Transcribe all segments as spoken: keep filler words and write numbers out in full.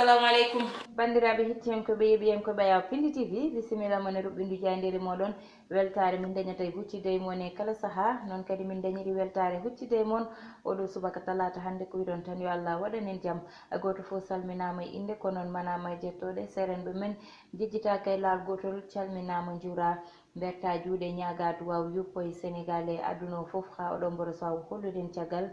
Assalamu aleykum. Banndiraaɓe hettiyankooɓe, yeeɓiyankooɓe Ayaw Pindi T V, bisimilla mon e ruɓɓindu jaayndeeli mooɗon. Weltaare min dañata e huccitde e mon e kala sahaa, noon kadi min dañiri weltaare huccitde e mon oɗo subaka talaata hannde. Ko wiɗon tan yo Allah waɗan en jam. Gooto fof salminaama e innde, ko noon manaama e jettooɗe. Seerenɓe men jejjitaaka e laal gootol, calminaama, njuuraa. Mbertaa juuɗe, ñaagaa duwaaw yuppo e Senegaal e aduna o fof, haa oɗo mboro so holluɗen caggal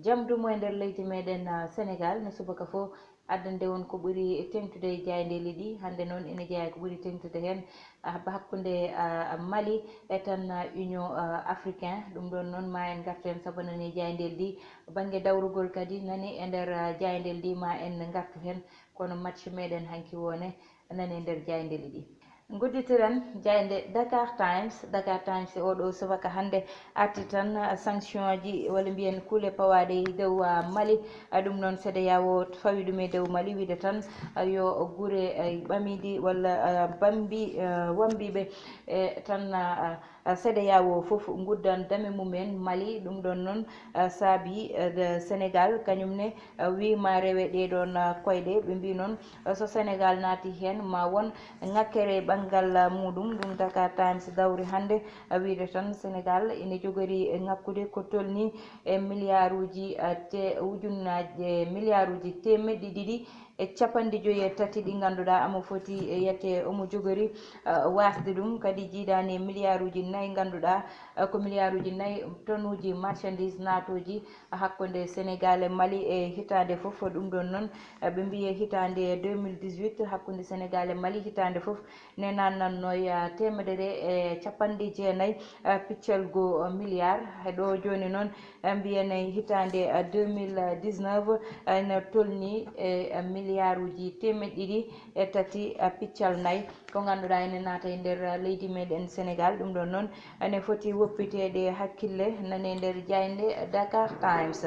jam dumo e nder leydi meɗen, ah, Senegaal. No subaka fof addande on ko ɓuri teŋtude e jaayndeeli ɗi. Hannde noon ene jeyaa ko ɓuri teŋtude heen, ah, hakkunde, ah, Mali e tan, ah, Union, ah, Africain. Ɗum ɗoon noon ma en ngartu heen sabu nani jaayndeeli ɗi. Bannge dawrugol kadi nani e nder, ah, jaayndeeli ɗi ma en ngartu heen. Kono match meɗen hanki wone nani e nder jaayndeeli ɗi. Ngudditiren jaaynde Dakar Times. Dakar Times e oɗo subaka hannde arti tan, ah, sanction ji walla mbiyen kuule pawaaɗe e dow, ah, Mali. Ah, ɗum noon CEDEAO fawi ɗum e dow Mali wiide tan, ah, yo gure, eh, ɓamiɗi walla, ah, bambi, ah, wambiiɓe, eh, tan, ah, ah, CEDEAO fof nguddan dame mumen Mali. Ɗum ɗoon noon, ah, saabi, eh, de Senegaal kañum ne, ah, wii ma rewe ɗee ɗoon, ah, koyɗe. Ɓe mbii noon, ah, so Senegaal naati heen ma won ŋakkere e ɓanngal, ah, muɗum. Ɗum Dakar Times dawri hannde, ah, wiide tan Senegaal ene jogori e ŋakkude ko tolni e miliyaaruuji, ah, te ujunnaaje, miliyaaruuji teemeɗɗe ɗiɗi e capanɗe joyi e tati ɗi ngannduɗaa omo foti e yette, omo jogori, ah, waasde ɗum. Kadi jiidaani e miliyaaruuji nayi ngannduɗaa, ah, ko miliyaaruuji nayi tonuuji marchandise naatooji hakkunde Senegaal e Mali e hitaande fof. Ɗum ɗoon noon, ah, ɓe mbiyi e hitaande deux mille dix-huit hakkunde Senegaal e Mali hitaande fof ne naatnannoo e, ah, teemedere e capanɗe jeenayi, ah, piccal goo, ah, miliyaar. He ɗo jooni noon, eh, mbiyen e hitaande, eh, deux mille dix-neuf, eh, ene tolni e, eh, miliyaaruuji teemeɗɗe ɗiɗi e tati, eh, piccal nayi. Ko ngannduɗaa ene naata e nder, eh, leydi meɗen Senegaal. Ɗum ɗoon noon ene foti woppiteede hakkille nane e nder jaaynde Dakar Times.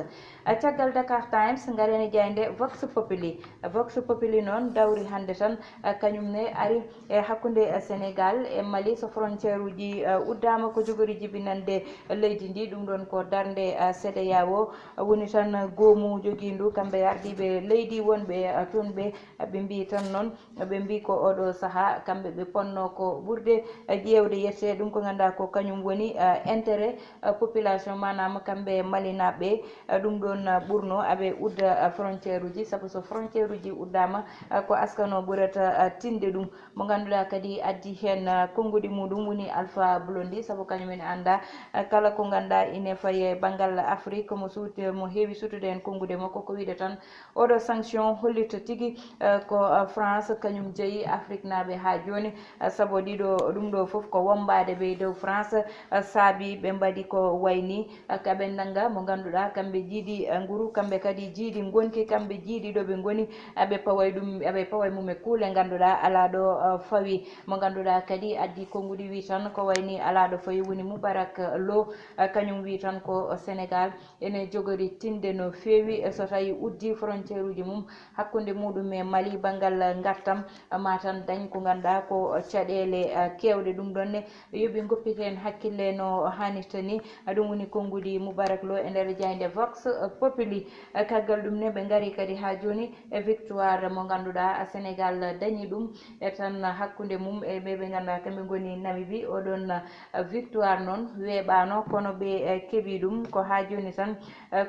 Eh, caggal Dakar Times, ngaren e jaaynde Vox Populi. Vox Populi noon dawri hannde tan, eh, kañum ne ari e hakkunde, eh, Senegaal e Mali. So frontière uji, eh, uddaama, ko jogori jibinande leydi ndi. Ɗum ɗoon ko darnde, eh, CEDEAO, woni tan goomu jogiindu kamɓe ardiiɓe leydi wonɓe, eh, toon ɓe. Ɓe mbii tan noon, ɓe mbii ko oɗo sahaa kamɓe ɓe ponno ko ɓurde, eh, ƴeewde yette ɗum ko ngannduɗaa ko kañum woni, eh, intérêt, eh, population, maanaam kamɓe Malinaaɓe. Eh, ɗum ɗoon, eh, ɓurno aɓe udda, eh, frontière uji, sabu so frontière uji uddaama, eh, ko askano ɓurata, eh, tinde ɗum. Mo ngannduɗaa kadi addi heen, ah, konnguɗi muɗum woni Alpha Blondy, sabu kañum en annda, ah, kala ko ngannduɗaa ine faye banngal Afrik, mo suuti, mo heewi suutude heen konnguɗi makko, ko wiide tan oɗo sanction hollita tigi, ah, ko, ah, France kañum jeyi Afriknaaɓe haa jooni, ah, sabu ɗiɗo ɗum ɗo fof ko wommbaade ɓe e dow France, ah, saabi ɓe mbaɗi ko wayni, ah, kaɓe nannga mo ngannduɗaa kamɓe jiidi, ah, nguru, kamɓe kadi jiidi ngonki, kamɓe jiidi ɗo ɓe ngoni, aɓe paway ɗum, aɓe paway mum e kuule ngannduɗaa alaa ɗo, uh, fawi. Mo ngannduɗaa kadi addi konnguɗi wi tan ko wayni alaa ɗo fawi woni Moubarak Lo, uh, kañum wi tan ko Senegaal ene jogori tinde no feewi, eh, so tawi uddi frontière uji mum hakkunde muɗum e Mali banngal ngartam, uh, ma tan dañ ko ngannduɗaa ko caɗeele, uh, keewɗe. Ɗum ɗoon ne yoɓi ngoppiten hakkille no haanirta ni. Ɗum woni konnguɗi Moubarak Lo e nder jaaynde Vox Populi. Kaggal ɗum ne ɓe ngari kadi haa jooni e victoire mo ngannduɗaa Senegaal dañi ɗum e tan hakkunde mum e ɓe ɓe ngannduɗaa kamɓe ngoni Namibi. Oɗon victoire noon weeɓaano, kono ɓe keɓi ɗum ko haa jooni tan.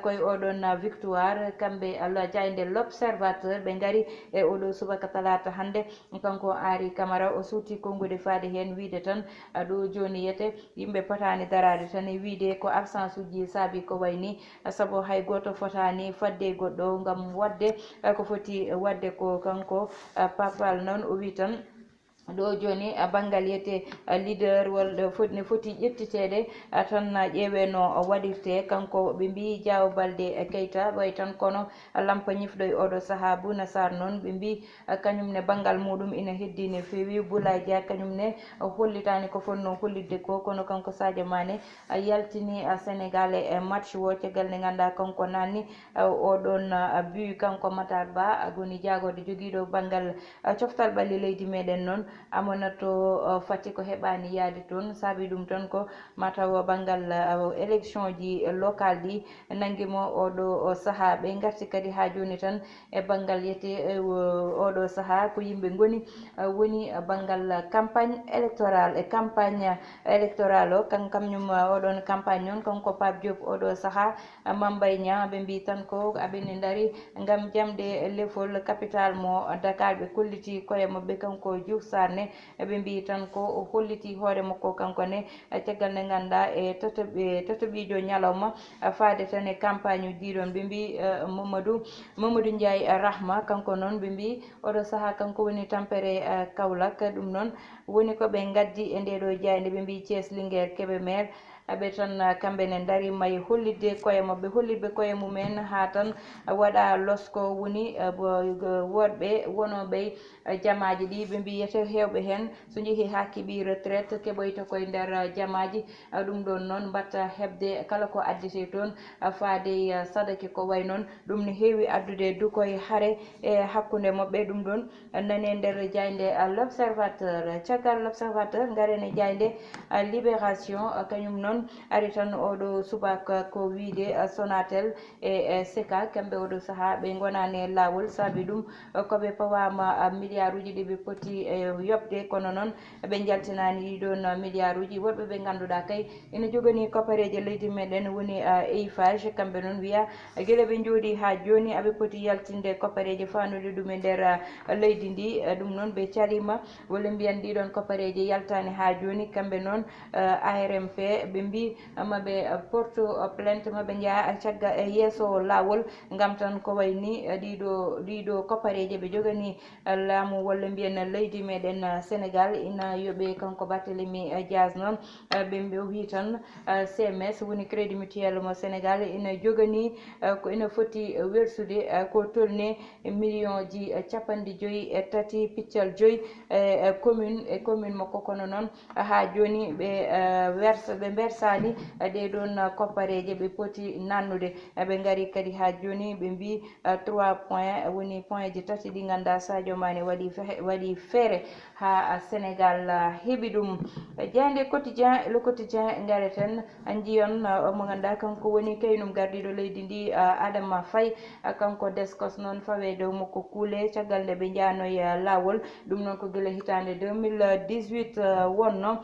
Koye oɗon victoire kamɓe, jaaynde L'Observateur, ɓe ngari e oɗo subaka talaata hannde. Kanko Henri Camara o suuti konnguɗi faade heen, wiide tan, a, ɗo jooni yete yimɓe potaani daraade tan e wiide ko absence uji saabi ko wayni, a, sabu hay gooto fotaani fadde e goɗɗo ngam waɗde, a, ko foti waɗde ko kanko, a, Papal noon o wi tan. Ɗo jooni, a, banngal yete, a, leader walla foti, ne foti ƴettiteede, a, tan, a, ƴeewee no waɗirtee. Kanko ɓe mbiyi Diao Baldé Keita wayi tan kono lampa ñifɗo e oɗo sahaa. Bouna Sarr noon ɓe mbiyi, a, kañum ne banngal muɗum ina heddii no feewi. Boulaye Dia kañum ne, a, hollitaani ko fotnoo hollitde ko, kono kanko Sadio Mané, a, yaltini, a, Senegaal e, e match o caggal nde ngannduɗaa kanko naatni, a, oɗon, a, but. Kanko Matar Ba, a, woni jaagorɗo jogiiɗo banngal, a, coftal ɓalli leydi meɗen noon, Amona to Fatick ko heɓaani yahde toon. Saabi ɗum tan ko mataw banngal élection ji local ɗi nanngi mo oɗo sahaa. Ɓe ngarti kadi haa jooni tan e banngal yete oɗo sahaa ko yimɓe ngoni woni banngal campagne électorale e campagne électorale o kan kamñum oɗon campagne noon kanko Pape Diop oɗo sahaa Mambay Niang ɓe mbi tan ko aɓene ndari ngam jamde lefol capital mo Dakar. Ɓe kolliti koye maɓɓe kanko Diouf Sarr ne ɓe mbi tan ko o holliti hoore makko kanko ne caggal nde ngannduɗaa e totoɓiijo ñalawma faade tan e campagne uji ɗon. Ɓe mbi Mamadou Mamadou Ndiaye Rahma kanko noon ɓe mbi oɗo sahaa kanko woni tampere Kaolack. Ɗum noon woni ko ɓe ngaddi e ndeɗo jaaynde ɓe mbi Thiès Linguère Kébémer. Aɓe tan kamɓe ne ndari may hollitde koye maɓɓe hollitɓe koye mumen haa tan waɗa losko woni woɗɓe wonooɓe jamaaji ɗi ɓe mbiyete heewɓe heen so njehii haa keɓi retraite keɓoyta koye nder jamaaji. Ɗum ɗoon noon mbatta heɓde kala ko addete toon faade sadaki ko way noon. Ɗum ne heewi addude dukoye hare e hakkunde maɓɓe. Ɗum ɗoon nane nder jaaynde L'Observateur. Caggal L'Observateur ngaren e jaaynde Libération. Kañum noon ari tan oɗo subaka ko wiide Sonatel e seka kamɓe oɗo sahaa ɓe ngonaani e laawol saabi ɗum ko ɓe pawaama milliard uji ɗi ɓe poti e yoɓde kono noon ɓe njaltinaani ɗiɗon milliard uji. Woɗɓe ɓe ngannduɗaa kay ina joganii koppareeje leydi meɗen woni Eiffage kamɓe noon wiya gila ɓe njooɗi haa jooni aɓe poti yaltinde koppareeje faandude ɗum e nder leydi ndi. Ɗum noon ɓe caliima walla mbiyan ɗiɗon koppareeje yaltaani haa jooni kamɓe noon. Armp ɓe mbi maɓe porto plainte maɓe njaha cagga e yeeso laawol ngam tan ko wayni ɗiɗo ɗiɗo koppareeje ɓe joganii laamu walla mbiyen leydi meɗen Sénégal ina yoɓe kanko Barthélémy Dias noon. Ɓe mbi o wi tan C M S woni Crédit Mutuel mo Sénégal ina joganii ko ina foti wersude ko tolni million ji capanɗe joyi e tati piccal joyi e commune e commune makko kono noon haa jooni ɓe wersa ɓe mbersaani ɗee ɗoon koppareeje ɓe poti nannude. Ɓe ngari kadi haa jooni ɓe mbi trois point woni point ji tati ɗi ngannduɗaa Sadio Mané waɗi fehe waɗi feere haa Sénégal heɓi ɗum. Jaaynde quotidien le quotidien ngareten njiyon mo ngannduɗaa kanko woni kaynum gardiiɗo leydi ndi Adama Faye. Kanko Descos noon fawe dow makko kuule caggal nde ɓe njaanoyi laawol. Ɗum noon ko gila hitaande deux mille dix-huit wonno.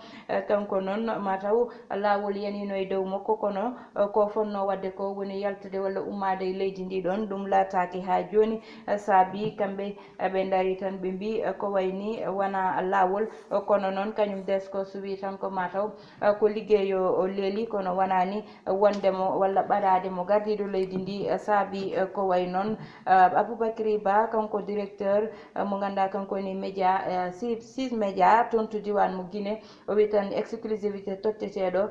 Kanko noon mataw laawol yanino e dow makko kono ko fonno wadde ko woni yaltude walla ummaade e leydi ndi ɗon ɗum laataaki haa jooni. Saabi kamɓe ɓe ndari tan ɓe mbi ko wayni wona laawol. Kono noon kañum Descos wi tan ko mataw ko liggey o leeli kono wonani wonde mo walla ɓadaade mo gardiiɗo leydi ndi. Saabi ko way noon Aboubacry Ba kanko directeur mo ngannduɗaa kanko woni média six média toon to diwan mo Guinée. O wi tan exclusivité totteteeɗo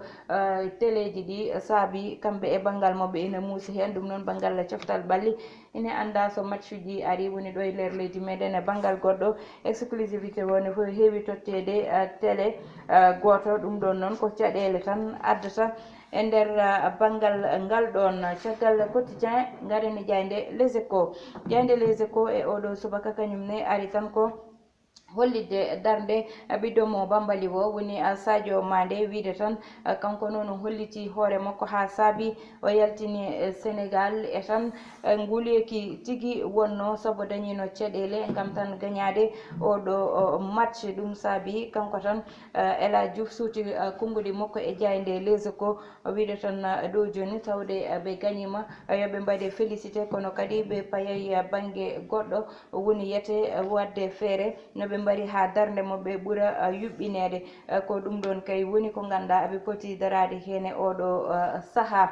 teleeji ɗi saabi kamɓe e banngal maɓɓe ina muusi heen. Ɗum noon banngal coftal ɓalli ina annda so matchuji ari woni ɗo e nder leydi meɗen e banngal goɗɗo exclusivité woni fof heewi totteede télé gooto. Ɗum ɗoon noon ko caɗeele tan addata e nder banngal ngal ɗoon. Caggal quotidien ngaren e jaaynde Les Echos. Jaaynde Les Echos e oɗo subaka kañum ne ari tan ko hollitde darnde ɓiɗɗo mo Bambali o woni Sadio Mané. Wiide tan kanko noon o holliti hoore makko haa saabi o yaltini Sénégal e tan nguleeki tigi wonno sabu dañino caɗeele ngam tan gañaade oɗo match. Ɗum saabi kanko tan Ela Diouf suuti konngudi makko e jaaynde Les Echos. O wiide tan ɗo jooni tawde ɓe gañima yo ɓe mbaɗe félicité kono kadi ɓe payay bannge goɗɗo woni yete waɗde feere no ɓe mbari haa darnde maɓɓe ɓura yuɓɓineede. Ko ɗum ɗoon kay woni ko ngannduɗaa aɓe poti daraade heen e oɗo sahaa.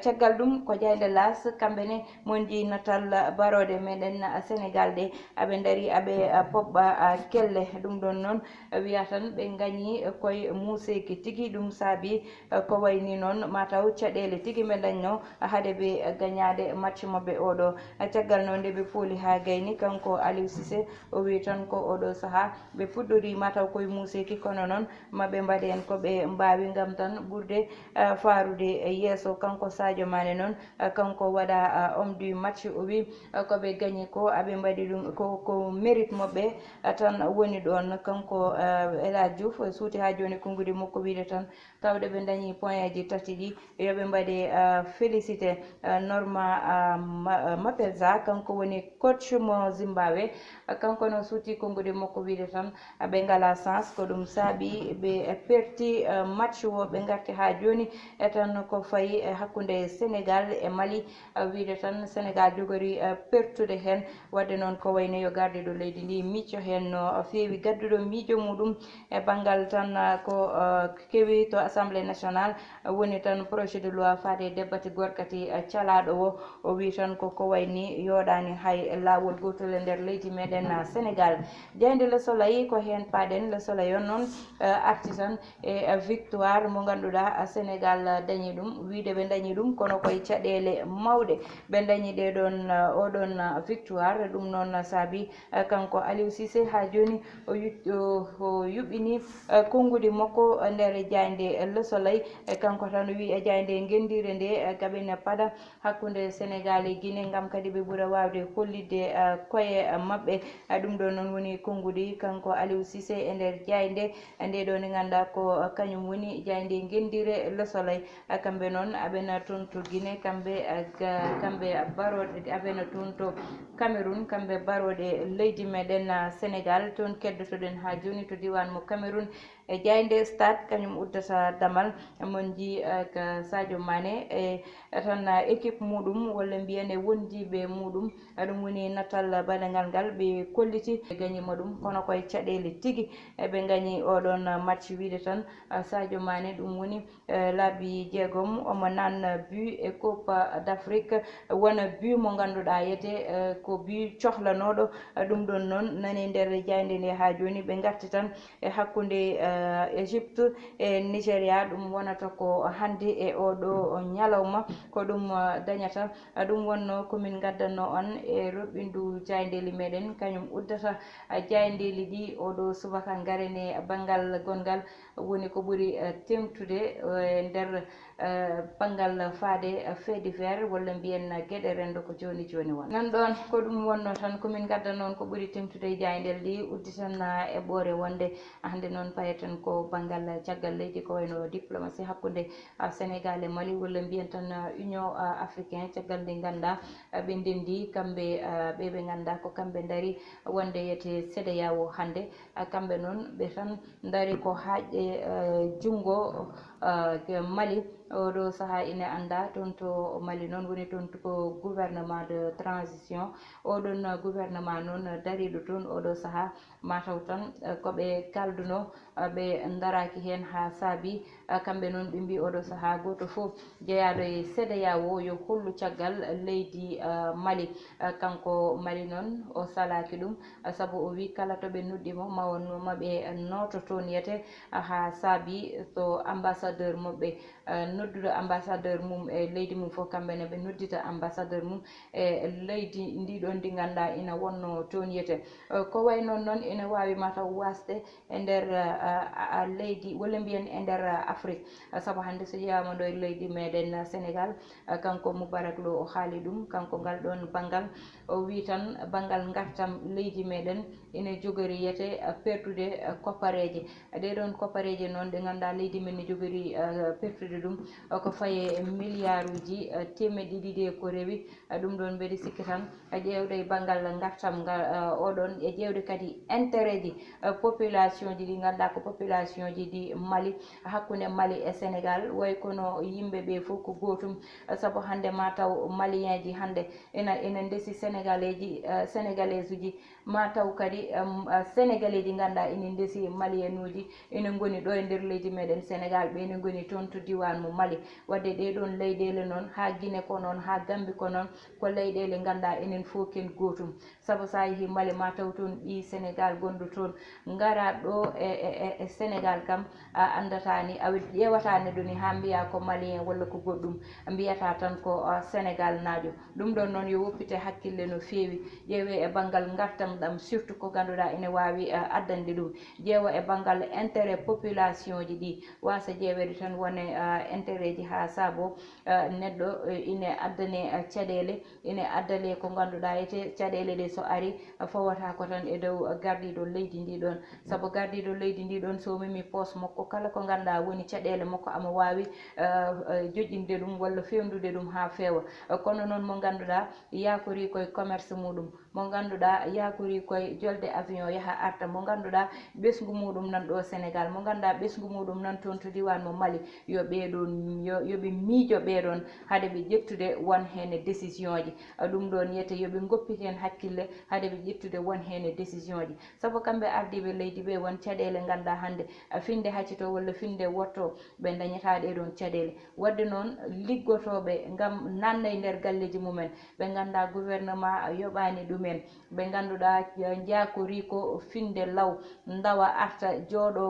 Caggal ɗum ko jaaynde L'As kamɓe ne mon nji natal barooɗe meɗen Sénégal ɗe aɓe ndari aɓe poɓɓa kelle. Ɗum ɗoon noon wiya tan ɓe ngañi koye muuseeki tigi. Ɗum saabi ko wayni noon mataw caɗeele tigi ɓe dañno hade ɓe gañaade match maɓɓe oɗo. Caggal noon nde ɓe pooli haa gayni kanko Aliou Cissé o wi tan ko oɗo saha ɓe puɗɗori mataw koye muuseeki, kono noon maɓe mbaɗi heen ko ɓe mbaawi ngam tan ɓurde faarude yeeso. Kanko Sadio Mané noon, kanko waɗa homme du match, o wi ko ɓe gañi ko aɓe mbaɗi ɗum ko ko mérite maɓɓe tan woni ɗoon. Kanko El Hadj Diouf suuti haa jooni konnguɗi makko wiyde tan tawde ɓe ndañi pointji tati ɗi, yo ɓe mbaɗe félicité. Norma Mapelza, kanko woni coach mo Zimbabwe, kanko noon suuti konnguɗi makko wiyde tan ɓe ngala chance, ko ɗum saabi ɓe perti match o. Ɓe ngarti haa jooni e tan ko fayi e hakkunde Sénégal e Mali, wiyde tan Sénégal jogori pertude heen. Wadde noon ko wayno yo gardiiɗo leydi ndi miijo heen no feewi gadduɗo miijo muɗum e banngal tan ko kewi to Assemblée nationale, woni tan projet de loi faade e debbati gorkati calaaɗo o. O wi tan ko ko wayni yooɗaani hay laawol gootol e nder leydi meɗen Sénégal. Jaaynde Le Soleil ko heen paaɗen. Le Soleil on noon arti tan e victoire mo ngannduɗaa Sénégal dañi ɗum, wiyde ɓe dañi ɗum kono koye caɗeele mawɗe ɓe dañi ɗe ɗon, oɗon victoire. Ɗum noon saabi kanko Aliou Cissé haa jooni o yu-, o, o yuɓɓini konnguɗi makko nder jaaynde Le Soleil. E kanko tan o wi e jaaynde ngenndiire nde gaɓen paɗa hakkunde Sénégal e Guinée, ngam kadi ɓe ɓura waawde hollitde koye maɓɓe. Ɗum ɗo noon woni konnguɗi kanko Aliou Cissé e nder jaaynde nde ɗo nde ngannduɗaa ko kañum woni jaaynde ngenndiire Le Soleil. Kamɓe noon aɓena toon to Guinée, kamɓe, kamɓe barooɗe, aɓena toon to Cameroun, kamɓe barooɗe leydi meɗen Sénégal. Toon keddotoɗen haa jooni to diiwaan mo Cameroun e jaaynde Stade, kañum uddata damal. Mon njii ko Sadio Mané e tan équipe muɗum walla mbiyen e wondiiɓe muɗum. Ɗum woni natal baɗangal ngal ɓe kolliti ɓe gañima ɗum kono koye caɗeele tigi. Eɓe gañi oɗon match wiyde tan Sadio Mané ɗum woni laabi jeegom omo nanna but e Coupe d'Afrique, wona but mo ngannduɗaa yete ko but cohlanooɗo. Ɗum ɗon noon nani nder jaaynde nde haa jooni ɓe ngarti tan e hakkunde Égypte e Nigeria. Ɗum wonata ko hannde e oɗo ñalawma ko ɗum dañata. Ɗum wonno ko min ngaddanno on e roɓɓindu jaayndeeli meɗen, kañum uddata jaayndeeli ɗi oɗo subaka. Ngaren e banngal gonngal woni ko ɓuri teeŋtude e nder banngal faade fait divers walla mbiyen geɗe renndo ko jooni jooni won. Nan ɗon ko ɗum wonno tan ko min ngaddanno on ko ɓuri teeŋtude e jaayndeeli ɗi udditan e ɓoore wonde hannde noon payeten ko banngal caggal leydi ko wayno diplomatie hakkunde Sénégal e Mali walla mbiyen tan Union africain caggal nde ngannduɗaa ɓe ndenndi kamɓe ɓe ɓe ngannduɗaa ko kamɓe ndari wonde yete CEDEAO hannde. Kamɓe noon ɓe tan ndari ko haaƴde junngo Mali. Oɗo sahaa ine anndaa toon to Mali noon woni toon ko gouvernement de transition. Oɗon gouvernement noon dariiɗo toon oɗo sahaa mataw tan ko ɓe kaalduno ɓe ndaraaki heen haa saabi kamɓe noon ɓe mbii oɗo sahaa gooto fof jeyaaɗo e CEDEAO yo hollu caggal leydi Mali. Kanko Mali noon o salaaki ɗum sabu o wii kala to ɓe noddi mo ma o ma ɓe nooto toon yete haa saabi so ambassadeur maɓɓe nodduɗo ambassadeur mum e leydi mum fof kamɓe ne ɓe noddita ambassadeur mum e leydi ndi ɗon ndi ngannduɗaa ina wonno toon yete. Ko way noon noon ina waawi mataw waasde e nder leydi walla mbiyen e nder Afrique sabu hannde so ƴeewaama ɗo e leydi meɗen Sénégal kanko Moubarak Lo o haali ɗum kanko ngal ɗon banngal o wii tan banngal ngartam leydi meɗen ina jogori yete perdude koppareeje. Ɗee ɗoon koppareeje noon ɗe ngannduɗaa leydi men ne jogori perdude ɗum ko faye milliarduuji teemeɗɗe ɗiɗi e ko rewi. Ɗum ɗoon mbeɗe sikki tan ƴeewde e banngal ngartam ngal oɗon e ƴeewde kadi intérêt ji population ji ɗi ngannduɗaa ko population ji ɗi Mali hakkunde Mali e Sénégal way kono yimɓe ɓe fof ko gootum sabu hannde ma taw malien ji hannde ina ina ndesi sénégalais ji sénégalais uji ma taw kadi sénégalais ji ngannduɗaa ina ndesi malien uji ina ngoni ɗo e nder leydi meɗen Sénégal ɓe ene ngoni toon to diiwaan mo Mali. Waɗde ɗee ɗoon leyɗeele noon, haa Gine ko noon, haa Gambi ko noon, ko leyɗeele ngannduɗaa enen fof ken gootum. Sabu so a yehii Mali, ma taw toon ɓiy Sénégal gonɗo toon, ngara ɗo e, e, e, e Sénégal kam, a anndataa ni, a ƴeewataa neɗɗo ni haa mbiyaa ko Malien walla ko goɗɗum, mbiyataa tan ko, ah, Sénégalnaajo. Ɗum ɗoon noon yo woppite hakkille no feewi, ƴeewee e banngal ngartam ɗam, surtout ko ngannduɗaa ene waawi, ah, addande ɗum. Ƴeewa e banngal intérêt population ji ɗi, waasa ƴeeweede tan wone, ah, intérêt ji haa saabo, ah, neɗɗo, eh, ine addane, ah, caɗeele, ine addane ko ngannduɗaa ete caɗeele ɗe so ari, ah, fawata ko tan e dow, ah, gardiiɗo leydi ndi ɗoon. Sabu gardiiɗo leydi ndi ɗoon so memi poos makko kala ko ngannduɗaa woni caɗeele makko ama waawi, ah, ah, joƴƴinde ɗum walla fewndude ɗum haa feewa. Ah, kono noon mo ngannduɗaa yaakori koye commerce muɗum, mo ngannduɗaa yaakori koye jolde avion yaha arta, mo ngannduɗaa ɓesngu muɗum nan ɗo Sénégal, mo ngannduɗaa ɓesngu muɗum nan toon to diiwaan mo Mali, yo ɓee ɗoon, yo, yo ɓe miijo ɓee ɗoon hade ɓe ƴettude won heen e décision ji. A ɗum ɗoon yiyete yo ɓe ngoppit heen hakkille hade ɓe ƴettude won heen e décision ji. Sabu kamɓe ardiiɓe leydi ɓe won caɗeele ngannduɗaa hannde a finde hacito walla finde wotto ɓe ndañataa ɗee ɗoon caɗeele. Waɗde noon liggotooɓe ngam nanna e nder galleeji mumen, ɓe ngannduɗaa gouvernement yoɓaani ɗumen, ɓe ngannduɗaa njaakori ko finde law, ndawa arta jooɗo,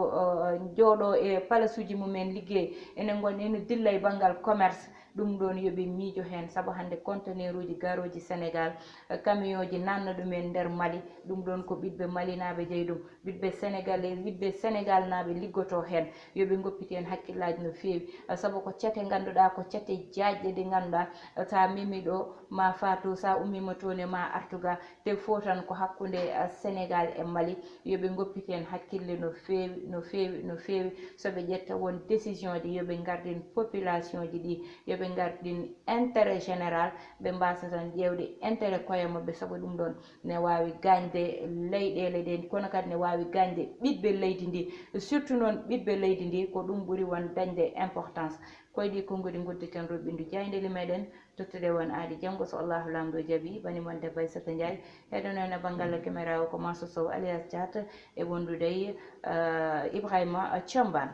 eh, jooɗo e palasuuji mumen liggey, ene ngon ene dilla e banngal commerce, ɗum ɗoon yo ɓe miijo heen, sabu hannde conteneuruuji garooji Sénégal, eh, camion ji nanna ɗumen nder Mali, ɗum ɗoon ko ɓiɓɓe Malinaaɓe jeyi ɗum. Ɓiɓɓe Sénégalais, ɓiɓɓe Sénégalnaaɓe liggotoo heen, yo ɓe ngoppit heen hakkillaaji no feewi, sabu ko cate ngannduɗaa, ko cate jaajɗe ɗe ngannduɗaa, so a memi ɗo, ma faatu, so a ummiima toon e ma artu ga, te fof tan ko hakkunde, ah, Sénégal e Mali, yo ɓe ngoppit heen hakkille no feewi, no feewi, no feewi, so ɓe ƴetta won décision ji, yo ɓe ngardin population ji ɗi, yo ɓe ngardin intérêt général, ɓe mbaasa tan ƴeewde intérêt koye maɓɓe, sabu ɗum ɗoon ne waawi gaañde leyɗeele ɗe, kono kadi ne waawi gaañde ɓiɓɓe leydi ndi, surtout noon ɓiɓɓe leydi ndi, ko ɗum ɓuri won dañde importance. Koye ɗi konnguɗi ngodditen ɗo ɓinndu jaayndeeli meɗen, tottude won aadi janngo so Allahu Laamɗo jaɓi, bani mon debbo Aissata Ndiaye, heɗonoon e banngal caméra o ko Mansour Sow alias Thiat, e wondude e, eh, Ibrahima Thiamban.